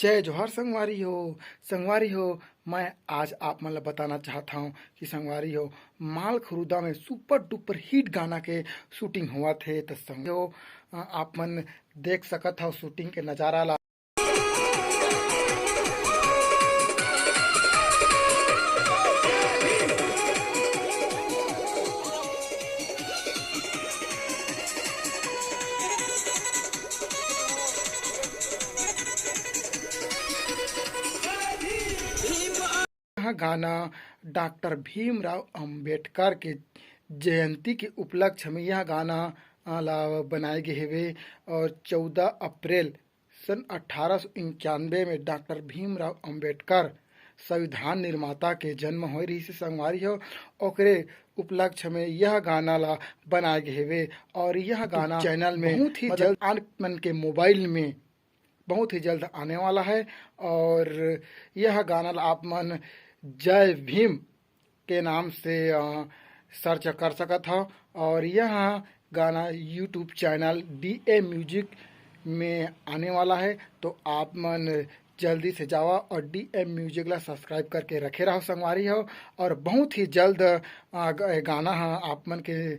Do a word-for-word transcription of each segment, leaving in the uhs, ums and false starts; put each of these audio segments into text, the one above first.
जय जोहार संगवारी हो। संगवारी हो, मैं आज आप मन ला बताना चाहत हौं कि संगवारी हो, मालखुर्दा में super duper hit गाना के shooting होवत हे। त संगवारी हो, अ, आप मन देख सकत हव shooting के नजारा ला। यह गाना डॉक्टर भीमराव अंबेडकर के जयंती के उपलक्ष्य में यह गाना, अ, ला बनाए गे हेवे और चौदह अप्रैल सन अठारह सौ इक्यानवे में डॉक्टर भीमराव अंबेडकर संविधान निर्माता के जन्म होए रहिस संगवारी हो। ओकरे उपलक्ष्य में यह गाना ला बनाए गे हेवे और यह गाना channel में बहुत ही मतलब जल्द आप मन के मोबाइल में बहुत ही जल्द आने वाला है। और यह गाना ला आप मन जय भीम के नाम से, अ, search कर सकत हव और यह गाना YouTube channel D A Music में आने वाला है। तो आप मन जल्दी से जावा और D A Music ला subscribe करके रखे रहो संगवारी हो। और बहुत ही जल्द, अ, ग-, गाना ह आप मन के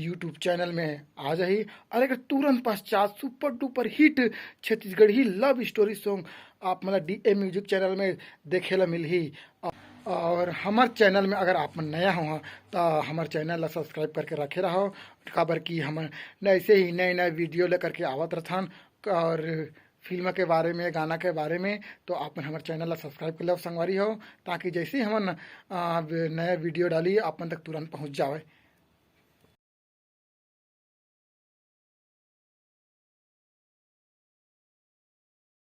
YouTube channel में आ जाही। और एकर तुरंत पश्चात super duper hit Chhattisgarhi love story song आप मन ला D A Music channel में देखे ला मिलही। और हमर channel में अगर आप मन नया हो त हमर channel ला subscribe करके रखे रहो, काबर कि हमर ऐसे ही नए नए video लेकर के आवत रहथन। और फिल्म के बारे में, गाना के बारे में, तो आप मन हमर channel ला subscribe कर लेव संगवारी हो, ताकि जैसे ही हमन, अ, नया video डाली आप मन तक तुरंत पहुँच जावे।